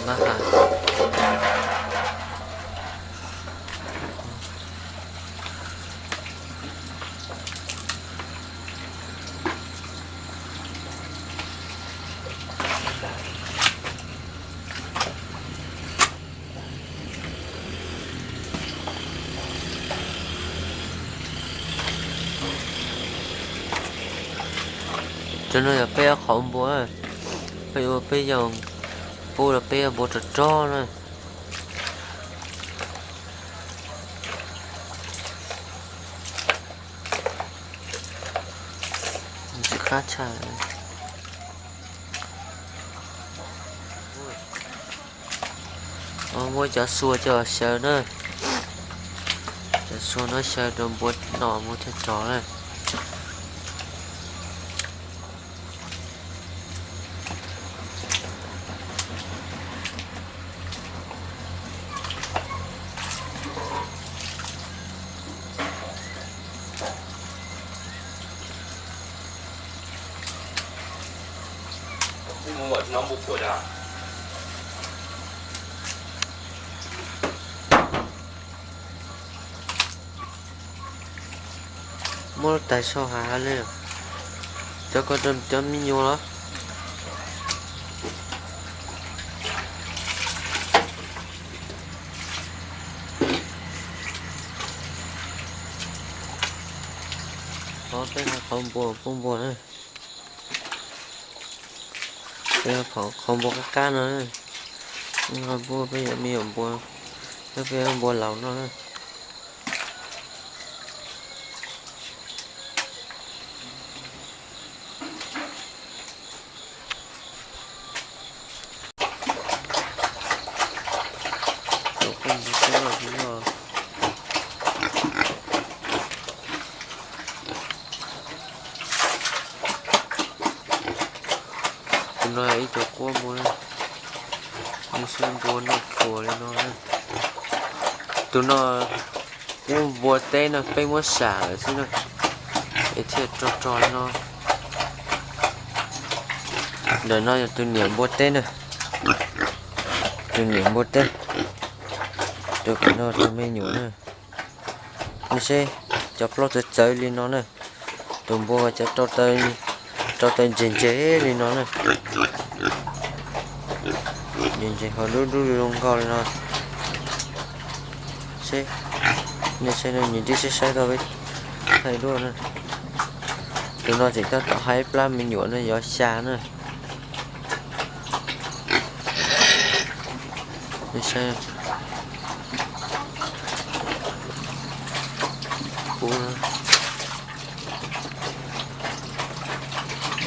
Mab ha. Cov no yog peb ob qhov npua, peb ua peb yog pub los peb yog npua rog rog na. Tsis qab tshaj. Muab cov xua coj xyaw na. Cov xua no xyaw rau npua no mus thiaj rog na. Muab tais sau hav li, cov ko cov me nyuam los. Qhov peb qhov npua pub npua na. Peb qhov npua qab qab no, peb peb yog me nyuam npua, peb peb npua laus no na. Tus no ib tug quab npua, nws saib npua noj txhuas li no. Tus no kuj npua teb no, peb muab sam lawm xwb na, es thiaj rog rog li no. Ntawm no yog tus niam npua teb na, tus niam npua teb, tus qhov no tus me nyuam na. Nej saib cov plaub txawv txawv li no na, tus npua cov rau taw ntse ntse li no na, ntse ntse ho dub dub zoo nkauj li no. Nej saib no nws twb saib saib tau peb thaij duab na. Tus no tseem tab tom hais plab me nyuam no yog xya na. Nej saib, pub,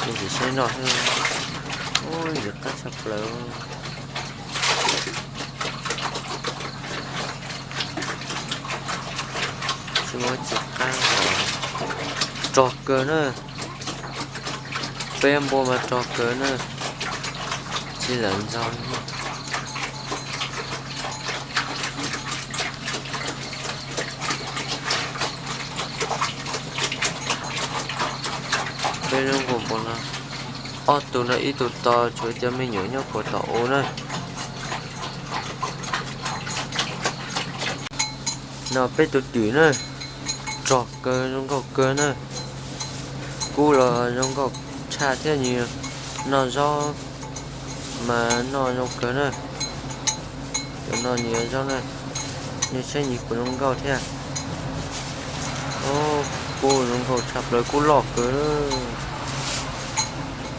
nej tsis saib noj xwb, ntxim qab tshaj plaws. Tsis muaj tsis qab, rog kawg na. Peb npua mas rog kawg na, tsis lam ntxog li. Peb lub npua npua no, ob tug no ib tug to, tshuav cov me nyuam nyob puag tom u na. No peb tus twm na, rog kawg zoo nkauj kawg na. Kub los zoo nkauj tshaj thiab, nws noj zaub mas noj zoo kawg na. Cov no nws zaub na, nej saib nws puas zoo nkauj thiab. Kub zoo nkauj tshaj plaws, kub loj kawg,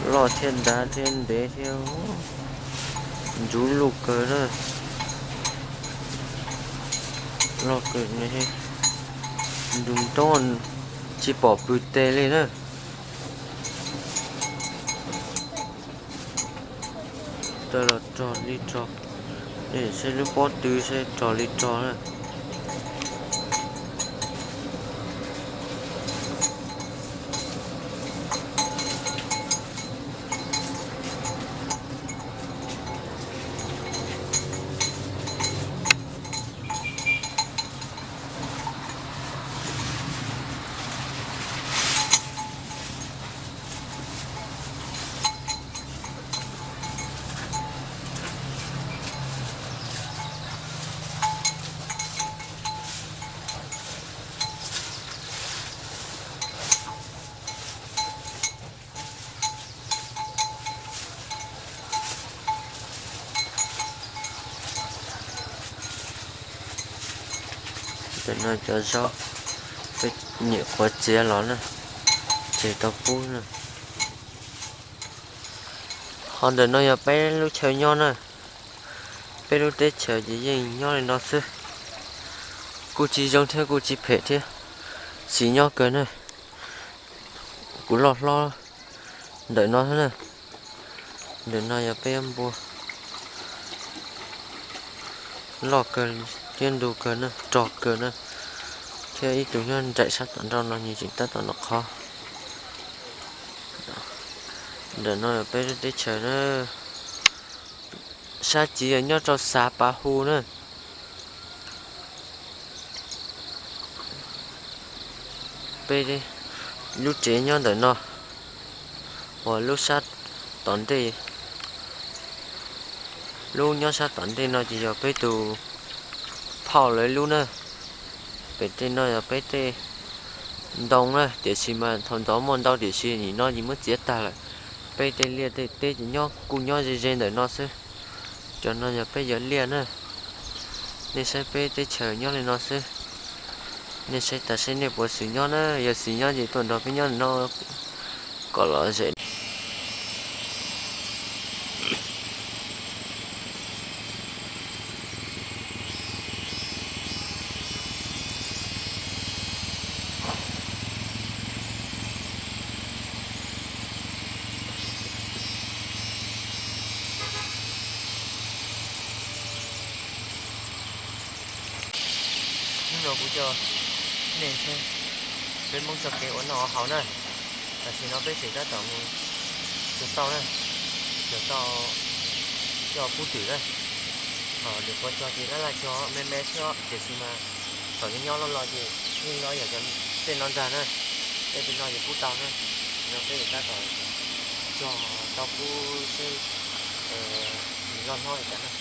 loj thiab dav thiab ntev thiab, ntxuv luj kawg na. Loj kawg, nrug ntoob tsis pom pw tes li na. Taw los rog li rog, saib lub pob tw saib rog li rog na. Ntawm no cov zaub, peb nyuam qhuav txiav los na, tseg tau pub na. Ho ntawm no yog peb lub chaw nyob na, peb lub teb chaws ces yeej nyob li no xwb. Kuj tsis zoo thiab kuj tsis phem thiab, xis nyob kawg na. Kuv loj hlob ntawm no xwb na. Ntawm no yog peb npua loj kawg thiab ntu kawg na, rog kawg na, thiab ib tug nyob nraim sab tom nrau no nws tseem tab tom nov qhov. Ntawm no yog peb lub teb chaws na, sab tid yog nyob rau Xav Pav Hu na. Peb lub tsev nyob ntawm no, uas lub sab tom ntej, lub nyob sab tom ntej no ces yog peb tus phauj lawv lub na. Pem tej no yog peb tej ntoo na, tiam sis mas thaum ntxov muaj ntau tiam sis nim no ces muab txiav tag lawm. Peb tej liaj tej teb ces nyob kuj nyob ze ze ntawm no xwb. Cov no yog peb cov liaj na. Nej saib peb teb chaws nyob li no xwb. Nej saib tas saib nej puas xis nyob na, yog xis nyob ces tuaj nrog peb nyob no kom lom zem. Hnub no kuv coj nej saib peb Hmoob txoj kev ua noj ua haus na. Tam sim no peb tseem tab tom mus cog tauj na, cog tauj coj pub twm na. Thaum nyuam qhuav cog ces laj laj cog me me xwb os, tiam sis mas thaum nyob nyob loj los ces yeej los yog cov tej no ntag na. Tej tej no ces pub tau na. No peb tab tom cog tau pub seb nws loj hlob li cas na.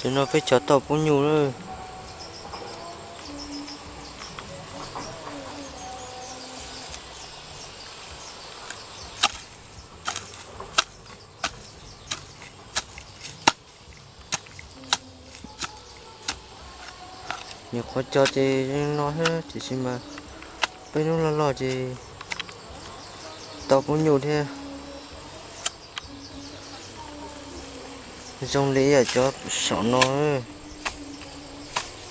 Tam no peb cog tauj pub nyuj lawm. Nyuam qhuav cog ces no thiab, tiam sis mas peb hnub loj loj ces Tau kuj nyuj thiab. Zoo li yam cov saum no,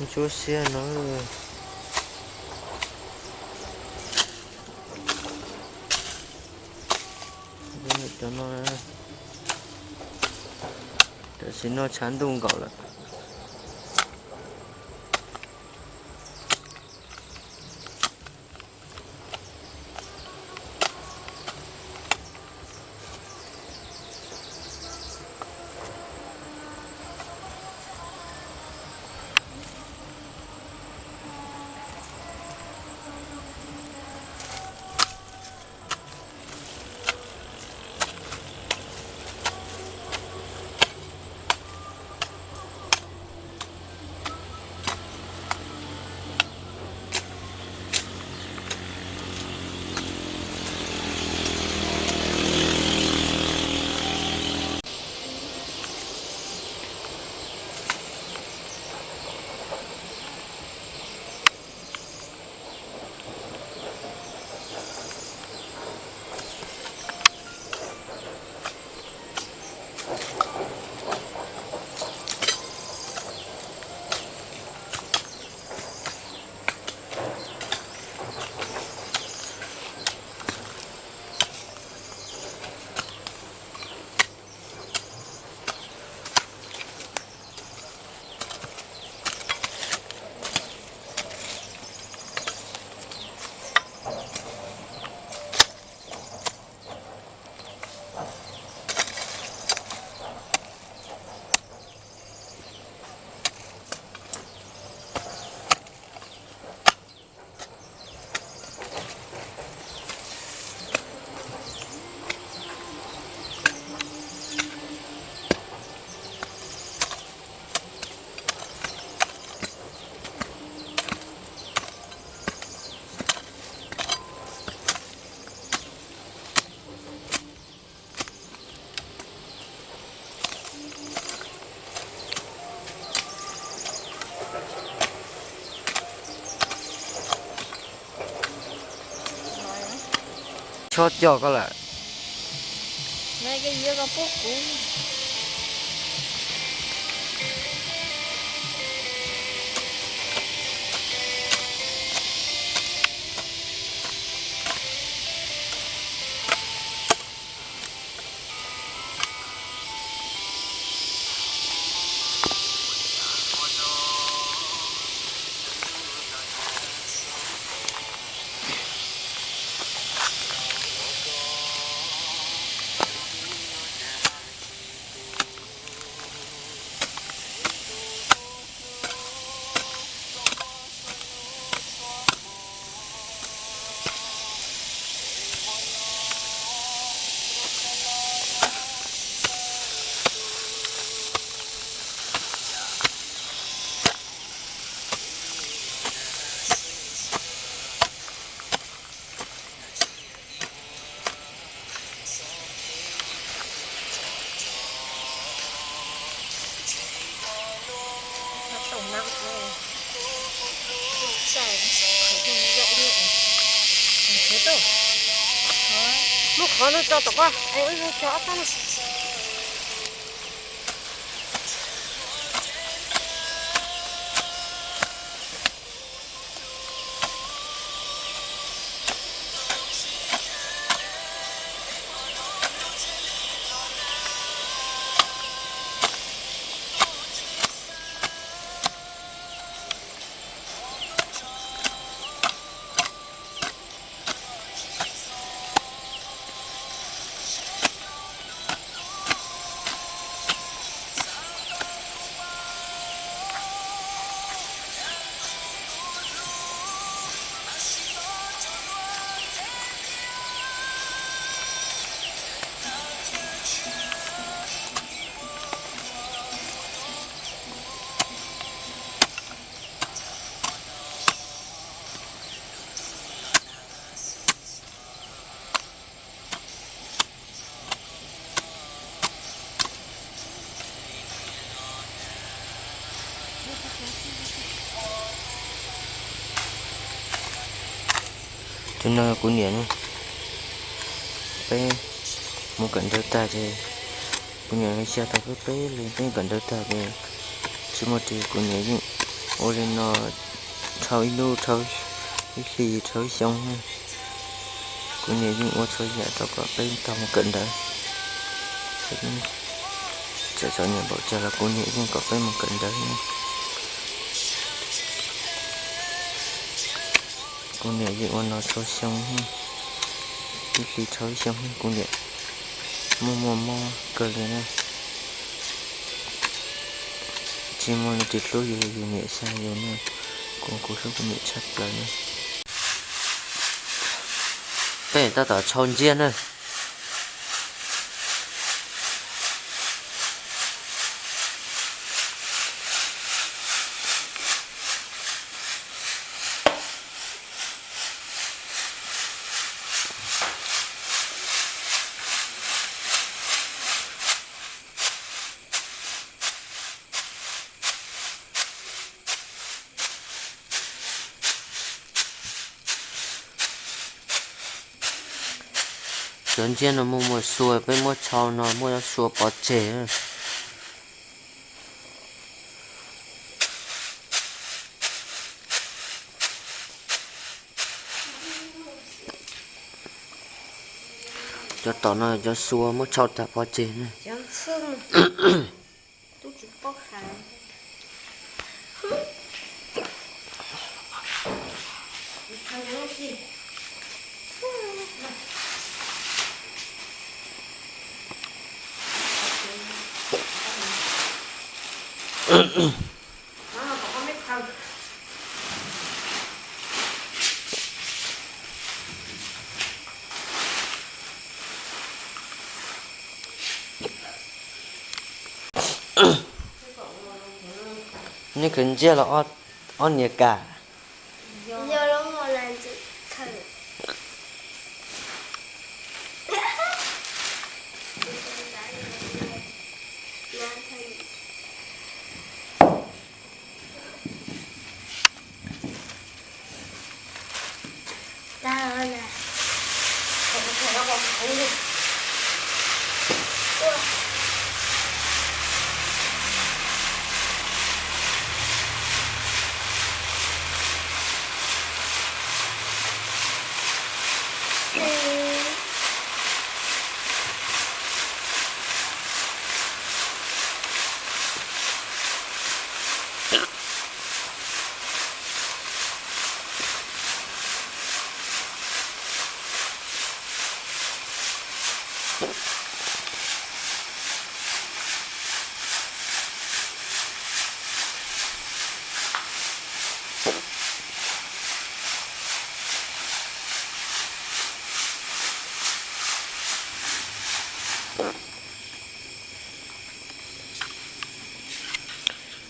ntsuab xiab no. Cov no, tam sim no tshav ntuj nkaus lawm. Chob coj koj lawm. Muab qhov no tso tom qab, ib co ob pab no. Tus no kuv niam ne. Peb mus kawm ntawv tag ces kuv niam xya tau peb peb li, peb kawm ntawv tag ces tsis muaj ris, kuv niam yeej ua li no dhau ib lub, dhau ib hlis, dhau ib xyoo. Kuv niam yeej ua txhua yam rau kom peb tau mus kawm ntawv. Txawm txom nyem npaum cas los kuv niam yeej kom peb mus kawm ntawv. Kuv niam yeej ua no txhua xyoo, ib hlis dhau ib xyoo, kuv niam muaj muaj mob kawg li na. Tsis muaj leej twg hlub yus, yus niam xya yus na. Kuv, kuv hlub kuv niam tshaj plaws na. Peb tab tom tshau ntsia na. Cov ntsia no muaj muaj sua, peb muab tshau no muaj sua pov tseg. Cov tom no cov sua muab tshau tag pov tseg. Nej khwv ntsia los ob niam kam.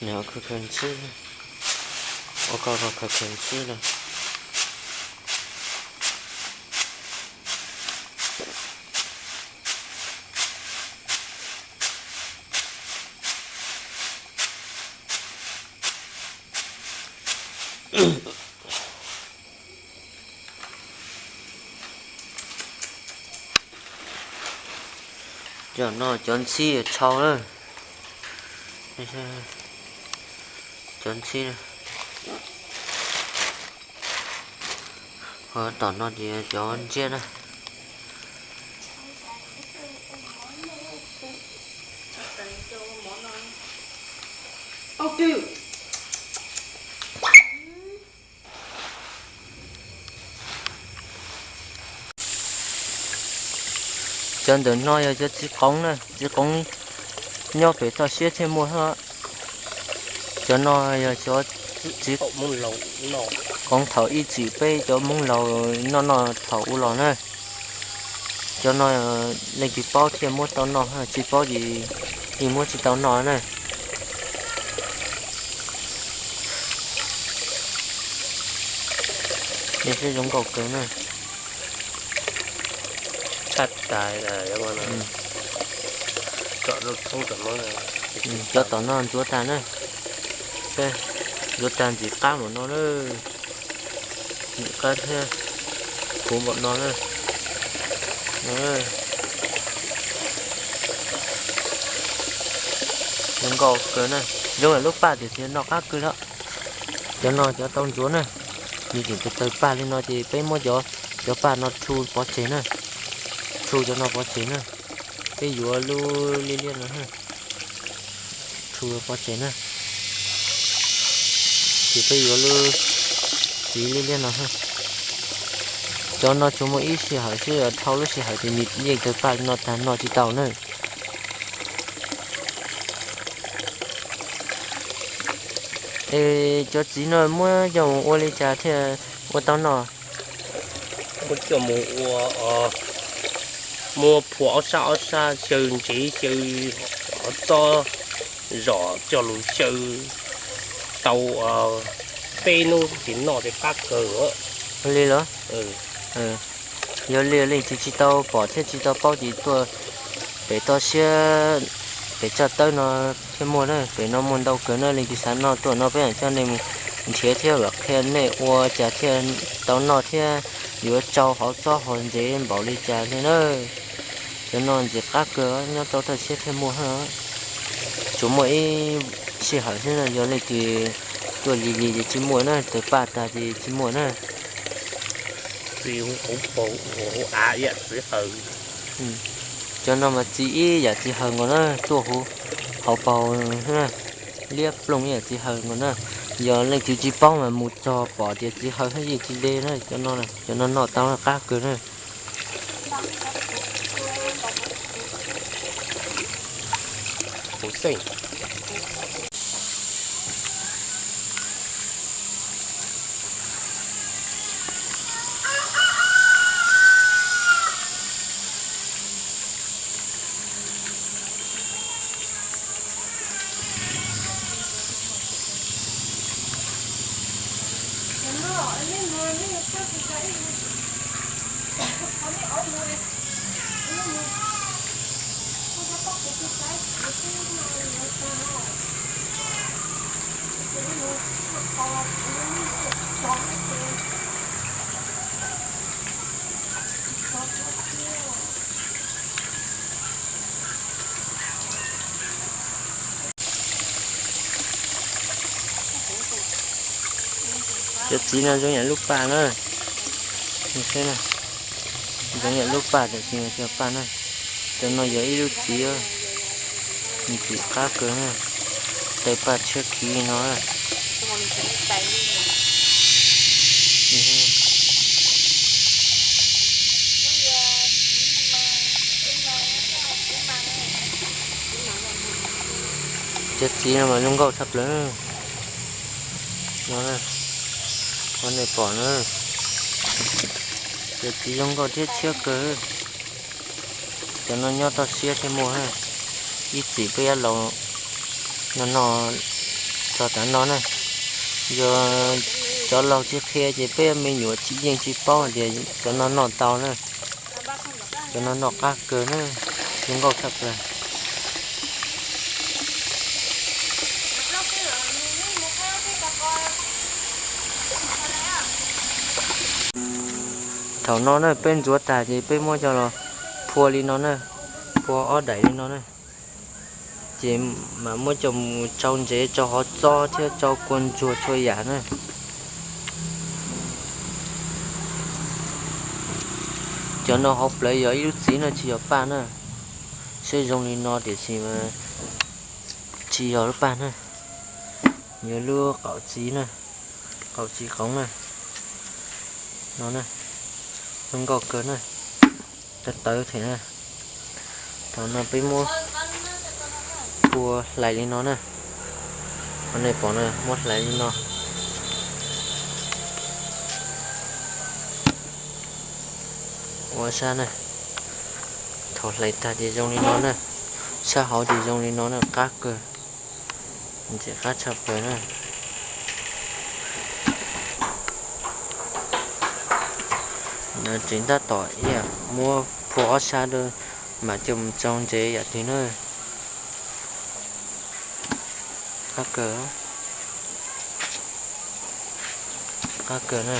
Nws khaws khaws ntswb, ua koj khaws khaws ntswb na. Cov no cov ntxhib yuav tshau lawm. Cov ntxhib, ho tom no ces cov ntsiab na. Cov ntawm no yog cov txiv qoov na, txiv qoov nyob pem toj siab thiaj muaj thiab. Cov no yog cov txiv qoov thaum ib txwm peb cov Hmoob laus noj noj thaum ub los na. Cov no leej twg paub thiaj muab tau noj, tsis paub ces yeej muab tsis tau noj na. Nej saib zoo nkauj kawg na. Tshaj tas. Cov tom no ntxuav tag na. Ntxuav tag ntxim qab npaum no na. Ntxim qab thiab, puv npaum no na. Zoo nkauj kawg na, zoo li lub paj tiam sis noj qab kawg li. Cov no cov tau ntxuav na, nws tseem tawg tawg paj li no ces peb muab cov, cov paj no rhu pov tseg na, rhu cov no pov tseg na. Peb yuav lub liab liab no, rhu pov tseg na, ces peb yuav lub txiv liab liab no. Cov no tsuas muaj ib sij hawm xwb, dhau lub sij hawm ces nws yeej tawg paj li no tag, noj tsis tau na. Es cov txiv no muab coj mus ua li cas thiaj ua tau noj? Muab coj mus ua, muab phua ob sab ob sab, xyaw ntsev xyaw hov txob, zom coj lus xyaw tau peb hnub ces noj ces qab kawg. Li los? Yog li leej twg tsis tau pom thiab tsis tau paub ces tuaj pem toj siab, pem tsaj tawb no thiaj muaj na. Pem no muaj ntau kawg na, leej twg xav noj tuaj no peb mam coj nej mus nrhiav thiab mam qhia nej ua cas thiaj tau noj thiab yuav tsau hauv txob hauv ntsev npaum li cas li na. Cov no ntxim qab kawg, nyob rau toj siab thiaj muaj. Tsuas muaj ib sij hawm xwb na, yog leej twg tuaj lig lig ces tsis muaj na, tawg paj tag ces tsis muaj na. Txiv hauv paus, hauv av ib yam txiv hawm. Cov no mas txiv ib yam txiv hawm nkaus na, tuaj hauv, hauv paus liab ploog ib yam txiv hawm nkaus na. Yog leej twg tsis paub mas mus txog pom tias txiv hawm yeej tsis de na, cov no, cov no noj tau qab kawg na. Cov txiv no zoo yam lub paj na. Zoo yam lub paj tiam sis yog paj na. Cov no yog ib lub txiv, ntxim qab kawg na. Tawg paj tshiab khiv no. Cov txiv no mas zoo nkauj tshaj plaws. No, nej pom na, cov txiv zoo nkauj thiab tshiab kawg. Cov no nyob toj siab thiaj muaj. Ib txwm peb yuav laus no noj txog tav no na. Yog cov laus tsis qhia ces peb me nyuam tsis yeej tsis paub tias cov no noj tau na. Cov no noj qab kawg na, zoo nkauj tshaj plaws. Thaum no na peb ntxuav tag ces peb muab coj los phua li no na, phua ob daim li no na. Ces mam muab coj mus tsau ntsev, tsau hov txob thiab tsau kua ntsuag txhua yam na. Cov no hauv plawv yog ib lub txiv na, tsis yog paj na. Saib zoo li no tiam sis mas tsis yog lub paj na, yog lub qaum txiv na, qaum txiv qoov na. No na, zoo nkauj kawg na, tawv tawv thiab na. Thaum no peb muab phua hlais li no na. Qhov nej pom na, muab hlais li no. Ua sab na, thaum hlais tag ces zoo li no na, sab hauv ces zoo li no na, qab kawg, ntxim qab tshaj plaws na. Tseem tab tom ib yam muab phua ob sab rau mam coj mus tsau ntsev yam twg na. Qab kawg, qab kawg na.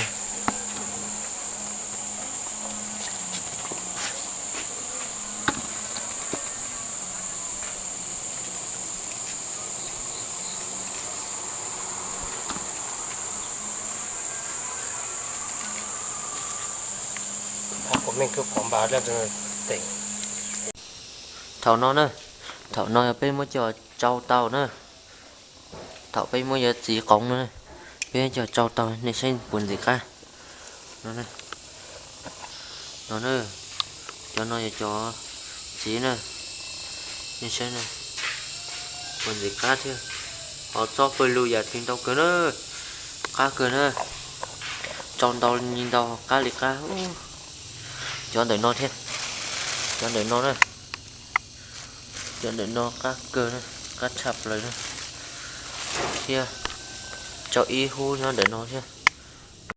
Neeg kuj qhov npas daj rau tes. Thaum no na, thaum no yog peb muab coj tsau tau na. Thaum peb muab yuav txiv qoov no na, peb coj tsau tau, nej saib puas ntxim qab. No na, no na, cov no yog cov txiv na, nej saib na, puas ntxim qab thiab. Ho txob pawg lug yam twg ntau kawg na, qab kawg na, tsau ntau li ntau qab li qab. Cov ntawm no thiab, cov ntawm no na, cov ntawm no qab kawg na, qab tshaj plaws na, thiab tsau ib hub nyob ntawm no thiab.